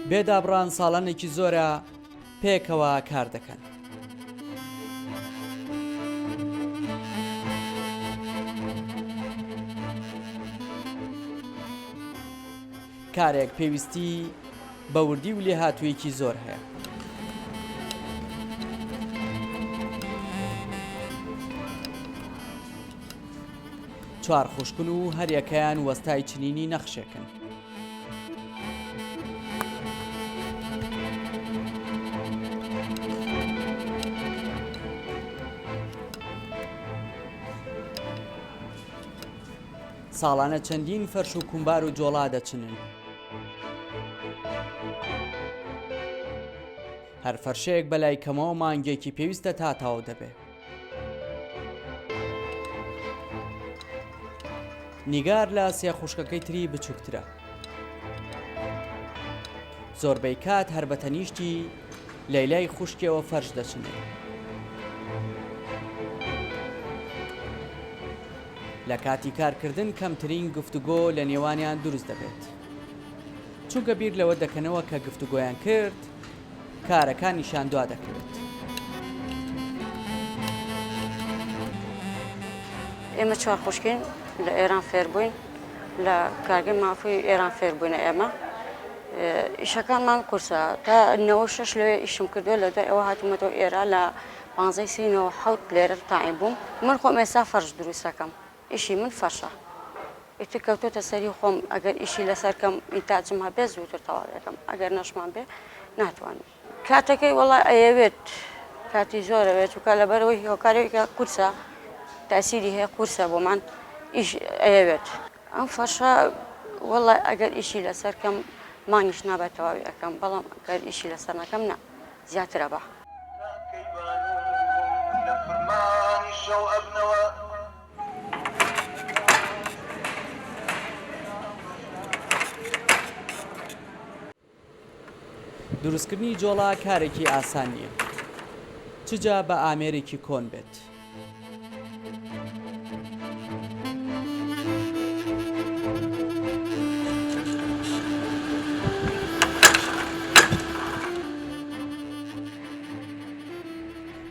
بێ دابڕان ساڵانێکی زۆرە پێکەوە کار دەکەن. کارێک پێویستی بە وردی و لێهاتوویەکی زۆر هەیە. چوار خوشکن و هەریەکەیان وەستای چنینی نەخشێکن. ساڵانە چەندین فەرش و کومبار و جۆڵا دەچنن. هەر فەرشەیەک بەلای کەمەوە مانگێکی پێویستە تا تەواو دەبێ. نیگار لە سێ خوشکەکەی تری بچووکترە. زۆربەی کات هەر بە تەنیشتی لەیلای خوشکیەوە فەرش دەچنێ. لە کاتی کارکردن کەمترین گفتوگۆ لە نێوانیان دروست دەبێت. چونکە بیر لەوە دەکەنەوە کە گفتوگۆیان کرد کارەکانیشیان دوا دەکەوێت. ئێمە چوار خوشکین لە ئێران فێر بووین لە کارگەی مافوی ئێران فێر بووینە ئێمە ئیشەکانمان قورسە تا 96 لەوێ ئیشم کردووە لە دوای ئەوە هاتوومەتەوە ئێرە لە پانزەی سی 97 لێرە تاعین بووم من خۆم ئێستا فەرش دروستەکەم ئیشی من فەرشە ئیتر کەوتۆتە سەری خۆم ئەگەر ئیشی لەسەر کەم ئینتاجم هەبێ زووتر تەواوی ئەکەم ئەگەر نەشمان بێ ناتوانم کاتەکەی وەڵا ئەیەوێت کاتی زۆر ئەوێت چونکە لەبەرەوەی هۆکارێکە قورسە تاسیری هەیە قورسە بۆمان ئیش ئەیەوێت ئەم فەرشە وەڵا ئەگەر ئیشی لەسەر کەم مانگیش نابێت تەواوی ئەکەم بەڵام ئەگەر ئیشی لەسەر نەکەم نا زیاترە بە. دروستکردنی جۆڵا کارێکی ئاسان نییە، چ جا بە ئامێرێکی کۆن بێت.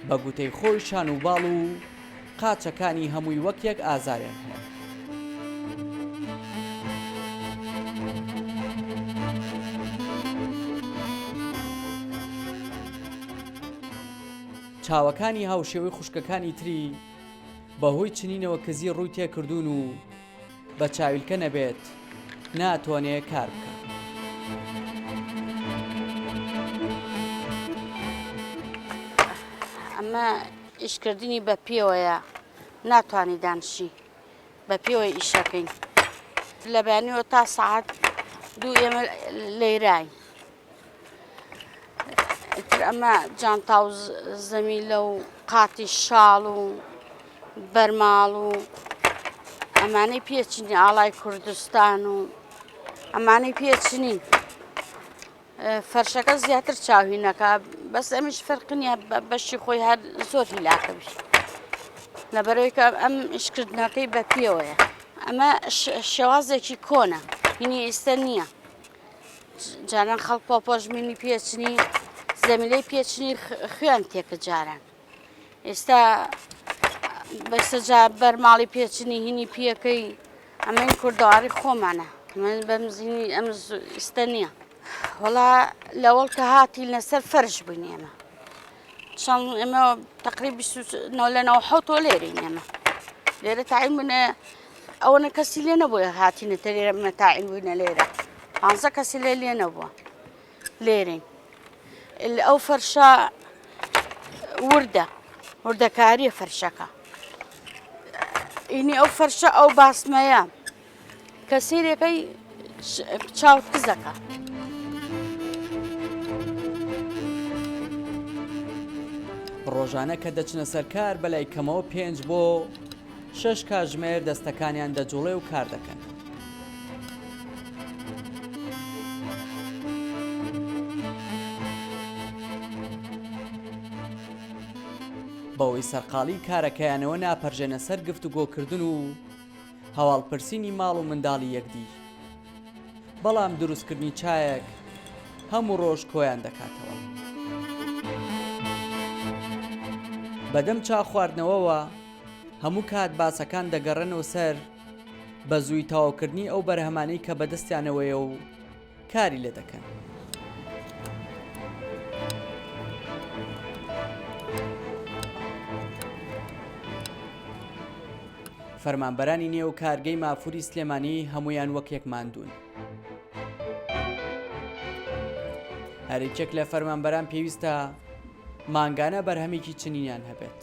بە گوتەی خۆی شان و باڵ و قاچەکانی هەمووی وەک یەک ئازاریان هەیە. چاوەکانی هاوشێوەی خوشکەکانی تری بەهۆی چنینەوە کزی ڕووی تێکردوون و بە چاویلکە نەبێت ناتوانێ کار بکا. ئەمە ئیشکردنی بە پێوەیە ناتوانی دانشی بە پێوەی ئیشەکەین لە بەیانیەوە تا سەعات دوو ئێمە لەیراین ئیتر ئەمە جانتا و زەمیلە و قاتی شاڵ و بەرماڵ و ئەمانەی پێچنی ئاڵای کوردستان و ئەمانەی پێچنی فەرشەکە زیاتر چاوهینەکە بەس ئەمیش فەرق نییە بەشی خۆی هەر زۆر هیلاکەبی لەبەرەوەی کە ئەم ئیشکردنەکەی بە پێوەیە ئەمە شێوازێکی کۆنە هینی ئێستا نییە جاران خەڵک پۆپۆژمینی پێچنی زەمیلەی پێچنی خوێن تێکە جاران ئێستا بەسە جا بەرماڵی پێچنی هینی پیەکەی ئەمەی کوردەواری خۆمانە من بەمزینی ئەم ئیستە نییە وەڵا لەوەڵ کە هاتین لەسەر فەرش بووین ئێمە چەند ئێمە تقریب لە 97 لێرین ئێمە لێرە تاعین بوونە ئەوەنە کەسی لێ نەبووە هاتینەتە لێرە مەتاعین بووینە لێرە پانزە کەسی لێ لێ نەبووە لێرین ئەو فەرشە وردە وردەکاریە فەرشەکە ئینی ئەو فەرشە ئەو باسمەیە کە سێرەکەی چاوت کزەکە. ڕۆژانە کە دەچنە سەر کار بەلای کەمەوە پێنج بۆ شەش کاتژمێر دەستەکانیان دەجوڵێ و کار دەکەن. بەوەی سەرقاڵی کارەکەیانەوە ناپەرژێنە سەر گفتوگۆکردن و هەواڵپرسینی ماڵ و منداڵی یەکدی. بەڵام دروستکردنی چایەک هەموو ڕۆژ کۆیان دەکاتەوە. بەدەم چا خواردنەوەوە هەموو کات باسەکان دەگەڕێنەوە سەر بە زووی تەواوکردنی ئەو بەرهەمانەی کە بەدەستیانەوەیە و کاری لێ دەکەن. فەرمانبەرانی نێو کارگەی مافوری سلێمانی هەمویان وەک یەک ماندوون. هەرێکێک لە فەرمانبەران پێویستە مانگانە بەرهەمێکی چنینیان هەبێت.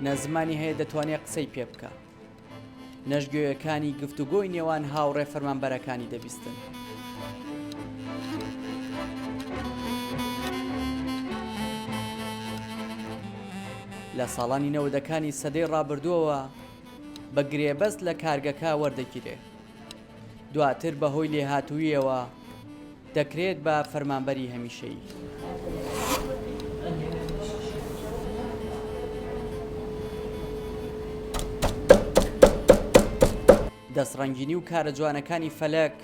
نە زمانی هەیە دەتوانێت قسەی پێ بکە نەش گوێیەکانی گفتوگۆی نێوان هاوڕێ فەرمانبەرەکانی دەبیستن. لە ساڵانی نەوەدەکانی سەدەی ڕابردووەوە بە گرێبەست لە کارگەکە وەردەگیرێ دواتر بەهۆی لێهاتووییەوە دەکرێت بە فەرمانبەری هەمیشەیی. دەستڕەنگینی و کارە جوانەکانی فەلەک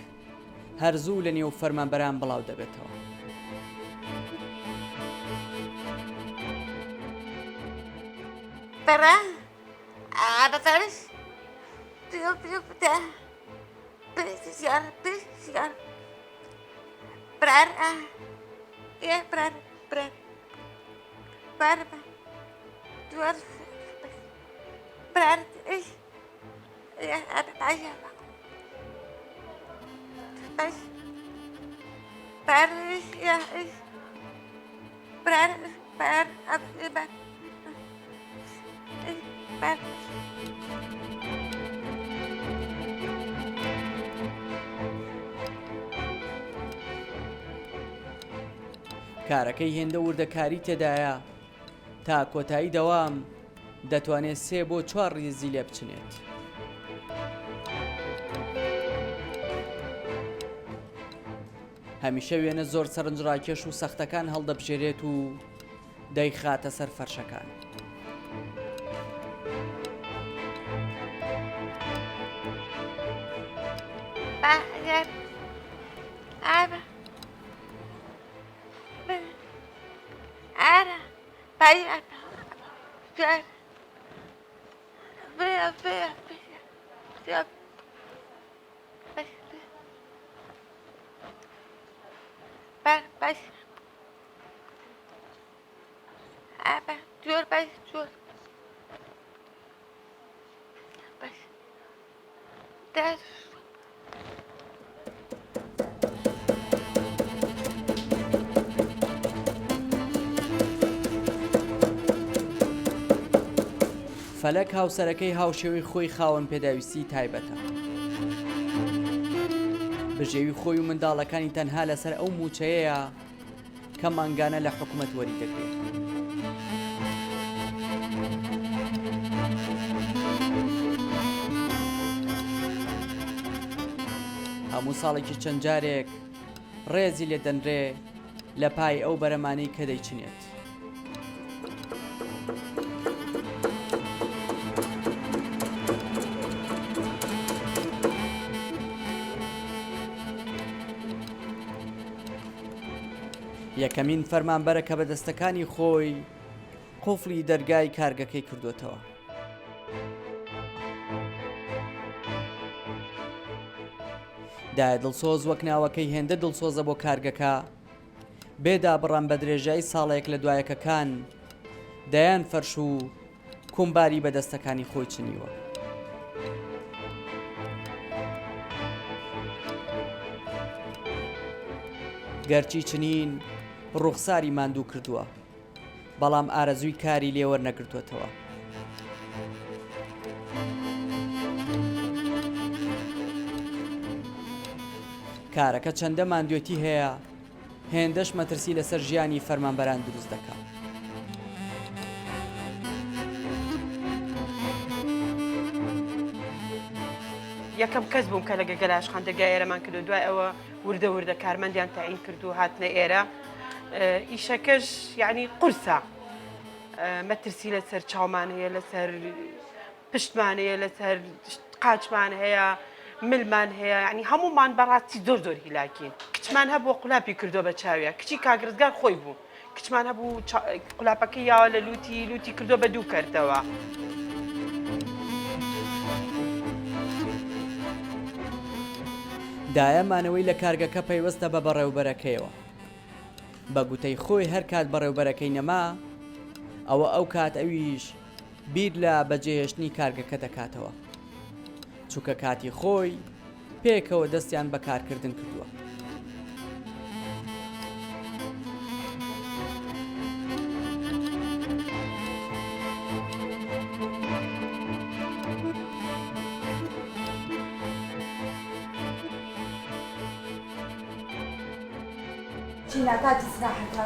هەر زوو لە نێو فەرمانبەران بڵاو دەبێتەوە. کارەکەی هێندە وردەکاری تێدایە تا کۆتایی دەوام دەتوانێت سێ بۆ چوار ڕیزی لێ بچنێت. هەمیشە وێنە زۆر سەرنجڕاکێش و سەختەکان هەڵدەبژێرێت و دەیخاتە سەر فەرشەکان. فەلەک هاوسەرەکەی هاوشێوەی خۆی خاوەن پێداویستی تایبەتە. بژێوی خۆی و منداڵەکانی تەنها لەسەر ئەو مووچەیەیە کە مانگانە لە حکومەت وەری دەگرێت. هەموو ساڵێکی چەند جارێک ڕێزی لێ دەنرێ لە پای ئەو بەرەمانەی کە دەیچنێت. یەکەمین فەرمانبەرە کە بە دەستەکانی خۆی قوفڵی دەرگای کارگەکەی کردوێتەوە. دایە دڵسۆز وەک ناوەکەی هێندە دڵسۆزە بۆ کارگەکە بێ دابڕان بە درێژایی ساڵێک لە دوایەکەکان دەیان فەرش و کومباری بە دەستەکانی خۆی چنیوە. گەرچی چنین ڕوخساری ماندوو کردووە، بەڵام ئارەزووی کاری لێ وەرنەگرتووەتەوە. کارەکە چەندە ماندوێتی هەیە، هێندەش مەترسی لەسەر ژیانی فەرمانبەران دروست دەکات. یەکەم کەس بووم کە لەگە گەلاشخان دەرگای ئێرەمان کردو دوای ئەوە وردە وردە کارمەندیان تەعین کرد و هاتنە ئێرە ئیشەکەش یعنی قورسە مەترسی لەسەر چاومان هەیە لەسەر پشتمان هەیە لەسەر قاچمان هەیە ملمان هەیە ینی هەمومان بەڕاستی زۆر زۆر هیلاکین کچمان هەبووە قولاپی کردو بە چاویە کچی کاک ڕزگار خۆی بوو کچمان هەبوو قولاپەکەی یاوە لە لوتی لوتی کردو بە دوو کەرتەوە. دایە مانەوەی لە کارگەکە پەیوەستە بە بەڕێوبەرەکەیەوە. بە گوتەی خۆی هەر کات بەڕێوبەرەکەی نەما، ئەوە ئەو کات ئەویش بیر لە بەجێهێشتنی کارگەکە دەکاتەوە. چونکە کاتی خۆی پێکەوە دەستیان بە کارکردن کردووە. چینا کاتی سراحەتە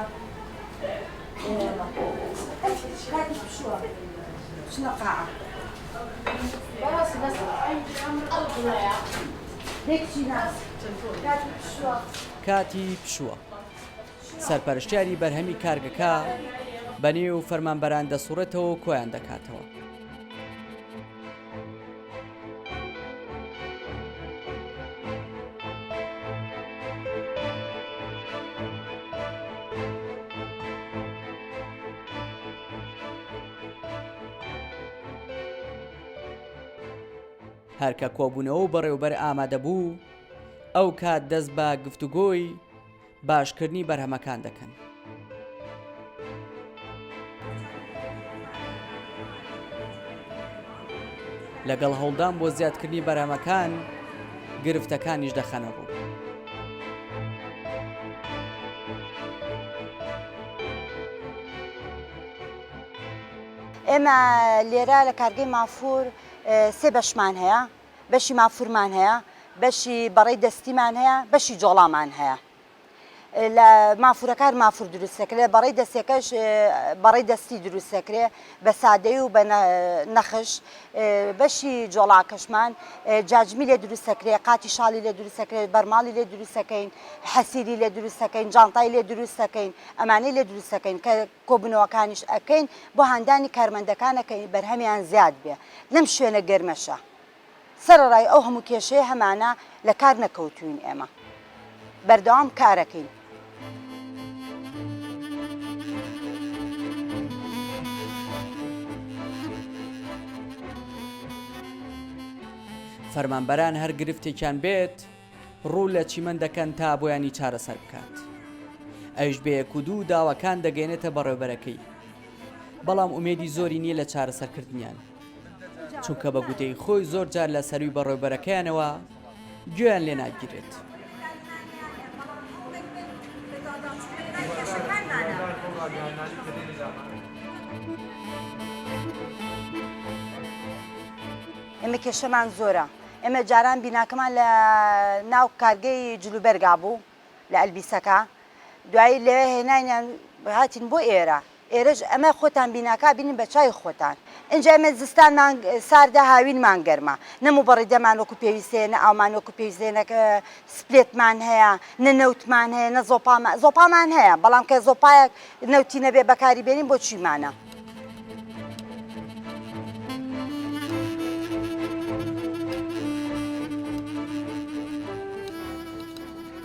کاتی پشووە چنە قاعە کاتی پشووە. سەرپەرشتیاری بەرهەمی کارگەکە بە نێو فەرمانبەران دەسوڕێتەوە و کۆیان دەکاتەوە. هەر کە کۆبوونەوە و بەڕێوبەر ئامادەبوو، ئەو کات دەست بە گفتوگۆی باشکردنی بەرهەمەکان دەکەن. لەگەڵ هەوڵدان بۆ زیادکردنی بەرهەمەکان، گرفتەکانیش دەخەنە ڕوو. ئێمە لێرە لە کارگەی مافوور سێ بەشمان هەیە، بەشی مافوورمان هەیە، بەشی بەڕەی دەستیمان هەیە، بەشی جۆڵامان هەیە. لە مافوورەکار مافوور دروست دەکرێت، بەڕەی دەستیەکەش بەڕەی دەستی دروست دەکرێت بە سادەیی و بە نەخش. بەشی جۆڵاکەشمان جاجمی لێ دروست دەکرێت، قاتی شاڵی لێ دروست دەکرێت، بەرماڵی لێ دروست دەکەین، حەسیری لێ دروست دەکەین، جانتای لێ دروست دەکەین، ئەمانەی لێ دروست دەکەین کە کۆبوونەوەکانیش ئەکەین بۆ هاندانی کارمەندەکان ئەکەین بەرهەمیان زیاد بێ لەم شوێنە گەرمەشا سەرەڕای ئەو هەموو کێشەیە هەمانە لە کار نەکەوتووین ئێمە بەردەوام کارەکەین. فەرمانبەران هەر گرفتێکیان بێت ڕوو لە چیمەن دەکەن تا بۆیانی چارەسەر بکات. ئەویش بە یەک و دوو داواکان دەگەیەنێتە بەڕێوبەرەکەی. بەڵام ئومێدی زۆری نییە لە چارەسەرکردنیان. چونکە بە گوتەی خۆی زۆر جار لە سەرووی بەڕێوبەرەکەیانەوە گوێیان لێ ناگیرێت. ئێمە کێشەمان زۆرە. ئێمە جاران بیناکەمان لە ناو کارگەی جلوبەرگا بوو لە ئەلبیسەکە دوایی لەوێ هێناینیان هاتین بۆ ئێرە ئێرەش ئەمە خۆتان بیناکە بینین بە چاوی خۆتان ئینجا ئێمە زستانمان ساردە هاوینمان گەرمە نە موبەڕیدەمان وەکو پێویست هەیە نە ئاومان وەکو پێویست هەیە نە سپلێتمان هەیە نە نەوتمان هەیە نە زۆپامان زۆپامان هەیە بەڵام کە زۆپایەک نەوتی نەبێ بەکاری بێنین بۆ چیمانە.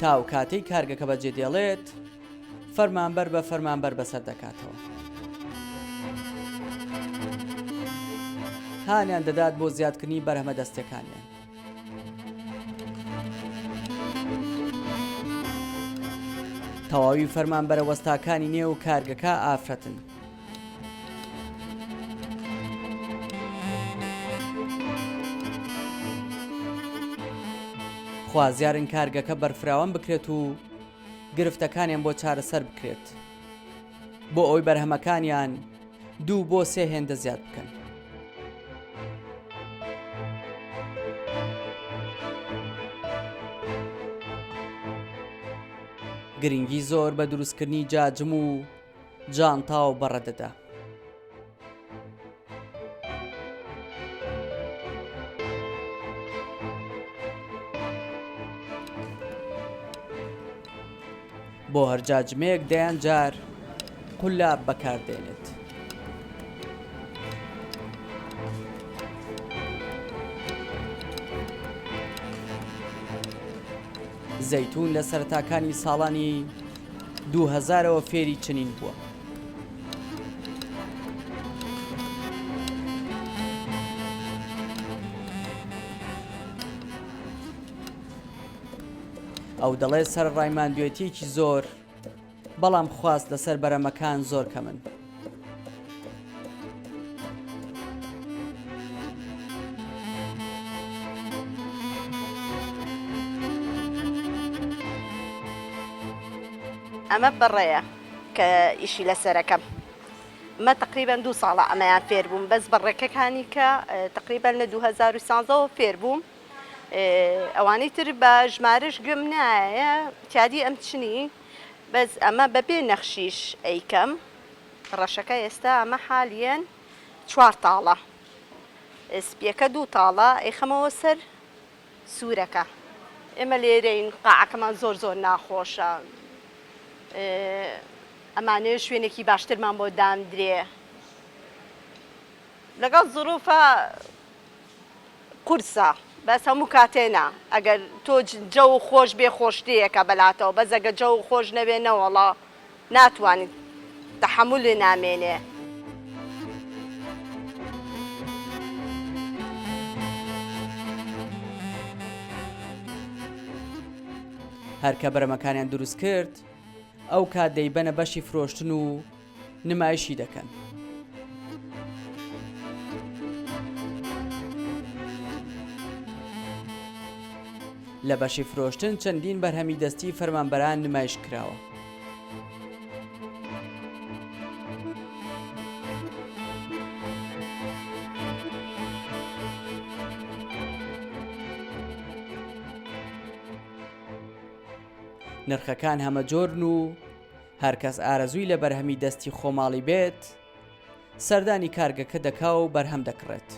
تا ئەو کاتەی کارگەکە بەجێ دێڵێت، فەرمانبەر بە فەرمانبەر بەسەر دەکاتەوە. هانیان دەدات بۆ زیادکردنی بەرهەمە دەستیەکانیان. تەواوی فەرمانبەرە وەستاکانی نێو کارگەکە ئافرەتن. خوازیارن کارگەکە بەرفراوان بکرێت و گرفتەکانیان بۆ چارەسەر بکرێت بۆ ئەوەی بەرهەمەکانیان دوو بۆ سێ هێندە زیاد بکەن. گرنگی زۆر بە دروستکردنی جاجم و جانتا و بەڕە دەدا. بۆ هەر جاجمەیەک دەیان جار قولاب بەکاردێنێت. زەیتوون لە سەرەتاکانی ساڵانی 2000ەوە فێری چنین بووە. ئەو دەڵێت سەرەڕای ماندوێتییەکی زۆر، بەڵام خواست لەسەر بەرەمەکان زۆر کەمن. ئەمە بەڕەیە کە ئیشی لەسەرەکەم ئەمە تقریبان دوو ساڵە ئەمەیان فێر بووم بەس بەڕێکەکانی کە تقریبان لە 2013ەوە فێر بووم ئەوانەی تر بە ژمارەش گوێم نایە تیادی ئەم چنی بەس ئەمە بەبێ نەخشیش ئەیکەم ڕەشەکە ئێستا ئەمە حالیەن چوار تاڵە سپیەکە دوو تاڵە ئەیخەمەوە سەر سوورەکە ئێمە لێرەین قاعەکەمان زۆر زۆر ناخۆشە ئەمانەیە شوێنێکی باشترمان بۆ داندرێ لەگەڵ زروفە قورسە بەس هەموو کاتێ نا ئەگەر تۆ جەو خۆش بێ خۆشترێکە بەلاتەوە بەس ئەگەر جەو خۆش نەبێ نەوەڵا ناتوانیت تەحەمولێ نامێنێ. هەر کە بەرەمەکانیان دروست کرد ئەو کات دەیبەنە بەشی فرۆشتن و نمایشی دەکەن. لە بەشی فرۆشتن چەندین بەرهەمی دەستی فەرمانبەران نمایش کراوە. نرخەکان هەمەجۆرن و هەرکەس ئارەزووی لە بەرهەمی دەستی خۆماڵی بێت، سەردانی کارگەکە دەکا و بەرهەم دەکڕێت.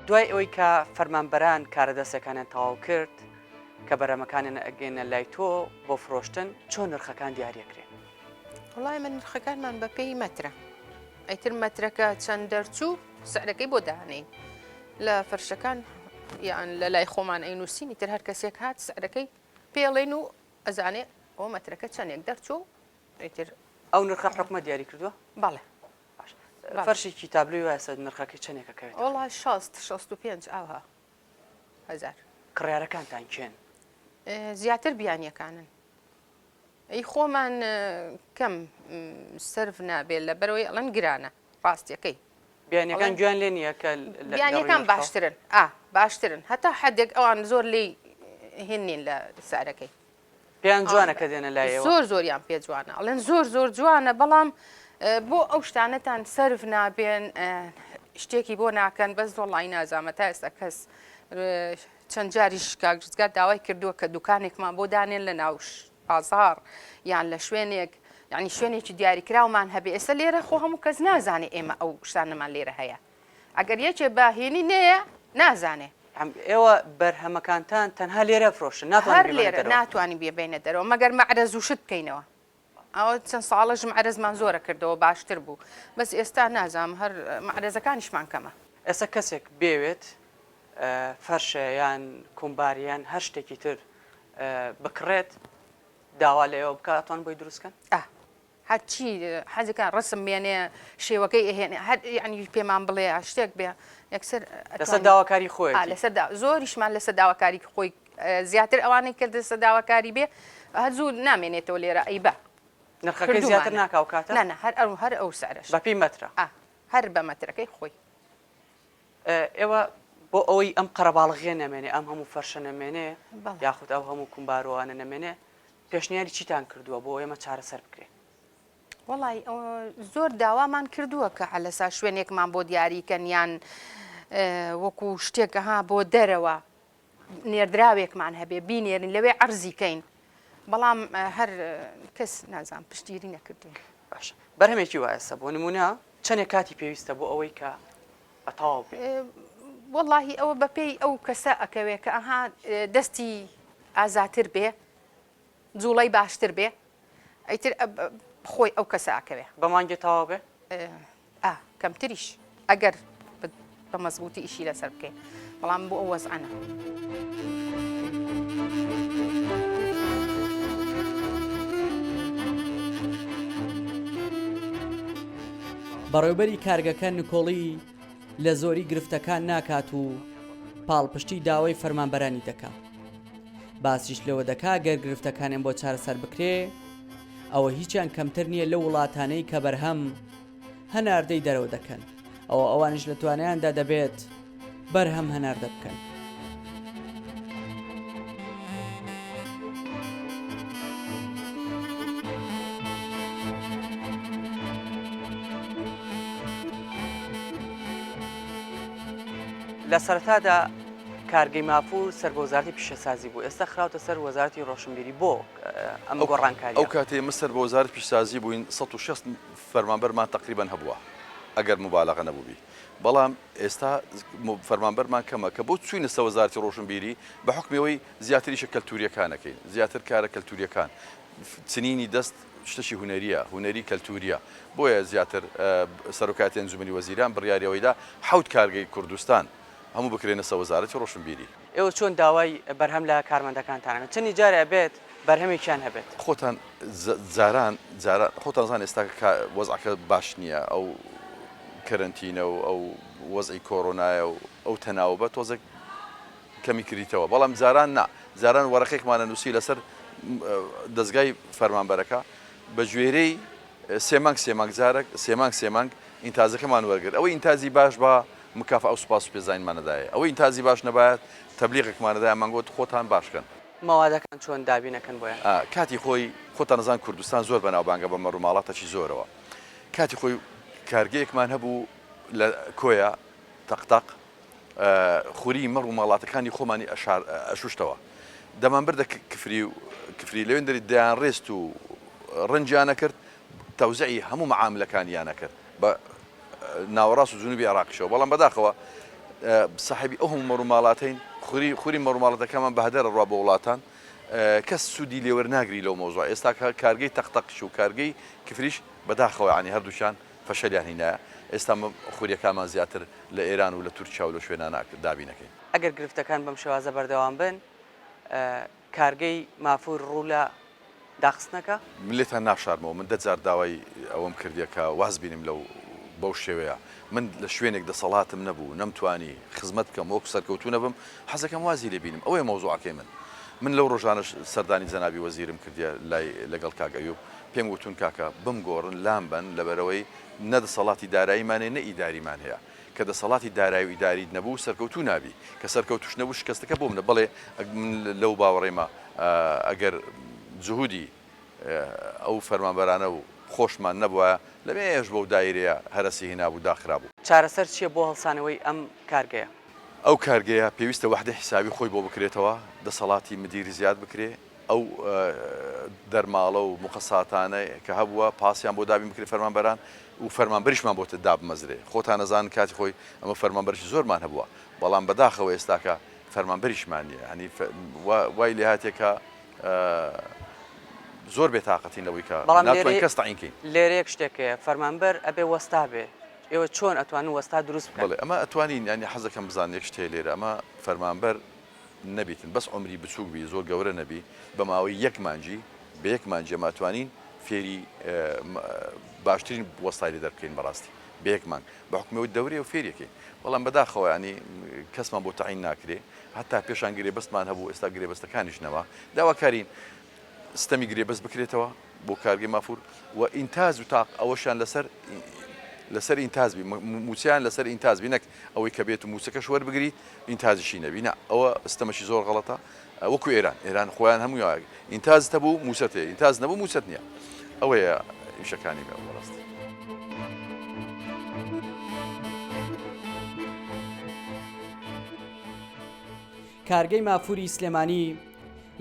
دوای ئەوەی کە فەرمانبەران کارە دەستەکانیان تەواو کرد، کە بەرهەمەکانیان ئەگەینە لای تۆ بۆ فرۆشتن، چۆن نرخەکان دیاریەکرێن؟ وەڵای من نرخەکانمان بە پێی مەترە ئەیتر مەترەکە چەند دەرچوو سعرەکەی بۆ دانێین لە فەرشەکان یان لە لای خۆمان ئەی نووسین ئیتر هەر کەسێک هات سعرەکەی پێڵێن و ئەزانێ ئەو مەترەکە چەندێک دەرچوو ئیتر ئەو نرخە حکومەت دیاری کردووە؟ بەڵێ باش فەرشێکی تابلۆی وایە سەر نرخەکەی چەندێک ئەکەوێتەوە؟ وەڵا 60 65 ئاوها هەزار. کڕیارەکانتان کێن؟ زیاتر بیانیەکانن. ئی خۆمان کەم سەرف نابێ لەبەرەوەی ئەڵێن گرانە ڕاستیەکەی. بیانیەکان گوێیان لێ نییە کە بیانیەکان باشترن ئا باشترن هەتا حدێک ئەوان زۆر لێی هێن نین لە سعرەکەی. پێیان جوانە کە دێنە لای ئێوە؟ زۆر زۆریان پێ جوانە ئەڵێن زۆر زۆر جوانە بەڵام بۆ ئەو شتانەتان سەرف نابێن شتێکی بۆ ناکەن بەس وەڵی نازانمە تا ئێستا کەس چەند جاریش کاک ڕزگار داوای کردووە کە دوکانێکمان بۆ دانێن لە ناو بازاڕ یان لە شوێنێک یعنی شوێنێکی دیاریکراومان هەبێ ئێستا لێرە خۆ هەموو کەس نازانێ ئێمە ئەو شتانەمان لێرە هەیە ئەگەر یەکێ بە هێنی نەیە نازانێ ئێوە بەرهەمەکانتان تەنها لێرە فرۆشن ناتوانن لێرە ناتوانین بێبینە دەرەوە مەگەر مەعرەز و شت بکەینەوە ئەوە چەند ساڵەش مەعرەزمان زۆرە کردەوە باشتر بوو بەس ئێستا نازانم هەر مەعرەزەکانیشمان کەمە. ئێستا کەسێک بێوێت فەرشە یان کومبار یان هەر شتێکی تر بکڕێت داوا لە ئێوە بکات ئەتوان بۆی دروست کەن؟ ئا هەرچی حەزەکە ڕسم بێنێ شێوەکەی ئەهێنێ هەر یعنی پێمان بڵێ شتێک بێ یەکسەر لەسەر داواکاری خۆیەتی. لەسەر زۆریشمان لەسەر داواکاری خۆی زیاتر ئەوانەی کە دەستە داواکاری بێ هەر زوو نامێنێتەوە لێرە ئەیبا. نرخەکەی زیاتر ناکا ئەو کاتە؟ نا نا هەر ئەو هەر ئەو سعرەش. بە پێی مەترە؟ ئا هەر بە مەترەکەی خۆی. ئێوە بۆ ئەوەی ئەم قەرەباڵغیە نەمێنێ ئەم هەموو فەرشە نەمێنێ یاخود ئەو هەموو کومبارۆانە نەمێنێ پێشنیاری چیتان کردووە بۆ ئێمە چارەسەر بکرێ؟ وەڵای زۆر داوامان کردووە کە عەلەسا شوێنێکمان بۆ دیاری کەن یان وەکو شتێک ها بۆ دەرەوە نێردراوێکمان هەبێ بینێرین لەوێ عەرزی کەین بەڵام هەر کەس نازانم پشتگیری نەکردوین. باشە بەرهەمێکی وا ئێستا بۆ نموونە چەندێک کاتی پێویستە بۆ ئەوەی کە بە تەواو بێ؟ وەڵاهی ئەوە بەپێی ئەو کەسە ئەکەوێ کە ئەها دەستی ئازاتر بێ جوڵەی باشتر بێ ئیتر خۆی ئەو کەسە ئەکەوێ. بە مانگێ تەواو بێ؟ ئا کەمتریش ئەگەر بە مەزبووتی ئیشی لەسەر بکەین بەڵام بۆ ئەو وەزعە نا. بەڕێوبەری کارگەکە نکۆڵی لە زۆری گرفتەکان ناکات و پاڵپشتی داوای فەرمانبەرانی دەکا. باسیش لەوە دەکا گەر گرفتەکانیان بۆ چارەسەر بکرێ ئەوە هیچیان کەمتر نییە لەو وڵاتانەی کە بەرهەم هەناردەی دەرەوە دەکەن ئەوە ئەوانیش لە توانایاندا دەبێت بەرهەم هەناردە بکەن. لە سەرەتادا کارگەی مافور سەر بە وەزارەتی پیشەسازی بوو، ئێستا خراوتە سەر وەزارەتی ڕۆشنبیری، بۆ ئەم گۆڕانکارییە؟ ئەو کاتەی ئێمە سەر بە وەزارەتی پیشسازی بووین 160 فەرمانبەرمان تەقریبەن هەبووە ئەگەر موبالەغە نەبووبی، بەڵام ئێستا فەرمانبەرمان کەمە کە بۆ چووینە سەر وەزارەتی ڕۆشنبیری بە حوکمی ئەوەی زیاتر ئیشە کەلتوورییەکان ئەکەین، زیاتر کارە کەلتوورییەکان، چنینی دەست شتەکی هونەرییە، هونەری کەلتوورییە، بۆیە زیاتر سەرۆکایەتی ئەنجومەنی وەزیران بڕیاری ئەوەی دا حەوت کارگەی کوردستان هەموو بکرێنە سەر وەزارەتی ڕۆشنبیری. ئێوە چۆن داوای بەرهەم لە کارمەندەکانتان ئەکەن؟ چەندی جارێ ئەبێت بەرهەمێکیان هەبێت؟ خۆتان جاران جاران خۆتان زان ئێستا کە وەزعەکە باش نییە ئەو کەرەنتینە و ئەو وەزعی کۆرۆنایە و ئەو تەناوبە تۆزێک کەمی کردیتەوە بەڵام جاران نا جاران وەرەقێکمانە نووسی لەسەر دەزگای فەرمانبەرەکە بە گوێرەی سێ مانگ سێ مانگ جارەک سێ مانگ سێ مانگ ئینتاجەکەمان وەرگرت ئەوەی ئینتاجی باش با مکافا و سوپاس و پێزانینمان ئەدایێ ئەوەی ئینتاجی باش نەبایەت تەبلیغێکمان ئەدایە ئەمان گۆت خۆتان باش کەن. مەوادەکان چۆن دابین ئەکەن بۆیان؟ کاتی خۆی خۆتان ئەزان کوردستان زۆر بەناوبانگە بە مەڕوماڵاتەکی زۆرەوە کاتی خۆی کارگەیەکمان هەبوو لە کۆیە تەق تەق خوری مەڕ و ماڵاتەکانی خۆمانی ئەشوشتەوە دەمانبردە کفری و کفری لەوێندەری دەیانڕێست و ڕەنجیان ئەکرد تەوزعی هەموو مەعاملەکانیان ئەکرد بە ناوەڕاست و جنوبی عێراقیشەوە بەڵام بەداخەوە ساحێبی ئەو هەموو مەڕ و ماڵاتەین خوری خوری مەڕ و ماڵاتەکەمان بە هەدەر ئەڕوا بۆ وڵاتان کەس سوودی لێوەرناگری لەو مەوزوع ئێستا کارگەی تەقتەقیش و کارگەی کفریش بەداخەوە یانی هەردووکیان فەشەلیان هینایە ئێستا خوریەکانمان زیاتر لە ئێران و لە تورکیا و لەو شوێنانە دابین ئەکەین. ئەگەر گرفتەکان بەم شێوازە بەردەوام بن کارگەی مافور ڕوو لە داخستنەکە؟ من لێتان ناشارمەوە من دە جار داوای ئەوەم کردیە کە واز بینم لەو بەو شێوەیە من لە شوێنێک دەسەڵاتم نەبوو نەمتوانی خزمەت بکەم وەکو سەرکەوتوو نەبم حەزەکەم وازی لێ بینم ئەوەیە مەوزوعەکەی من من لەو ڕۆژانەش سەردانی جەنابی وەزیرم کردیە لای لەگەڵ کاک ئەیوب پێم وتون کاکە بمگۆڕن لام بەن لەبەرئەوەی نە دەسەڵاتی داراییمان هەیە نە ئیداریمان هەیە کە دەسەڵاتی دارایی و ئیداریت نەبوو سەرکەوتوو نابی کە سەرکەوتوش نەبوو شکەستەکە بۆ منە بەڵێ من لەو باوەڕەیمە ئەگەر جهودی ئەو فەرمانبەرانە و خۆشمان نەبوایە لەمێژ بەو دایرەیە هەرەسی هێنابوو داخرابوو. چارەسەر چیە بۆ هەڵسانەوەی ئەم کارگەیە؟ ئەو کارگەیە پێویستە وەحدەی حیسابی خۆی بۆ بکرێتەوە، دەسەڵاتی مدیر زیاد بکرێ، ئەو دەرماڵە و موقەساتانە کە هەبووە پاسیان بۆ دابین بکرێت فەرمانبەران و فەرمانبەریشمان بۆ دابمەزرێ خۆتان ئەزانن کاتی خۆی ئەمە فەرمانبەرشی زۆرمان هەبووە بەڵام بەداخەوە ئێستاکە فەرمانبەریشمان نییە هەنی وای لێهاتێ کە زۆر بێتاقەتین لەوەی کە بەڵام ناتوانین کەس تەعین کەین. لێرە یەک شتێک هەیە فەرمانبەر ئەبێ وەستا بێ ئێوە چۆن ئەتوانن وەستا دروست بکەن؟ بەڵێ ئەمە ئەتوانین یانی حەزەکەم بزانن یەک شت هەیە لێرە ئەمە فەرمانبەر نەبیتن بەس عومری بچوک بی زۆر گەورە نەبی بە ماوەی یەک مانگی بە یەک مانگی ئەمە ئەتوانین فێری باشترین وەستای لێ دەربکەین بەڕاستی بە یەک مانگ بە حوکمی ئەوەی دەورەیە و فێری ئەکەین بەڵام بەداخەوە یانی کەسمان بۆ تەعین ناکرێ هەتا پێشان گرێبەستمان هەبوو ئێستا گرێبەستەکانیش نەما داواکارین ستەمی گرێبەست بکرێتەوە بۆ کارگەی مافور و ئینتاج و تاق ئەوەشیان لەسەر لەسەر ئینتاج بی موچەیان لەسەر ئینتاج بی نەک ئەوەی کە بێت و موچەکەش وەربگریت ئینتاجیشی نەبی نا ئەوە ستەمەکی زۆر غەڵەتە وەکو ئێران ئێران خۆیان هەموو ئینتاجت هەبوو موچەت هەیە ئینتاج نەبوو موچەت نییە ئەوەیە ئیشەکانی مێ بەڕاستی. کارگەی مافوری سلێمانی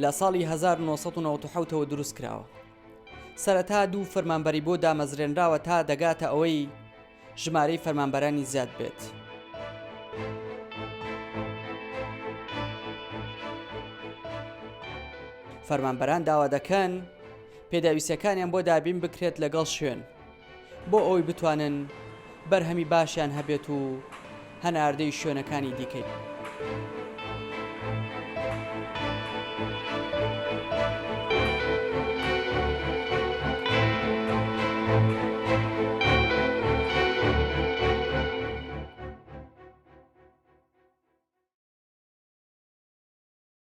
لە ساڵی 1997 ەوە دروست کراوە. سەرەتا دوو فەرمانبەری بۆ دامەزرێنراوە تا دەگاتە ئەوەی ژمارەی فەرمانبەرانی زیاد بێت. فەرمانبەران داوا دەکەن پێداویستیەکانیان بۆ دابین بکرێت لەگەڵ شوێن بۆ ئەوەی بتوانن بەرهەمی باشیان هەبێت و هەناردەی شوێنەکانی دیکەی.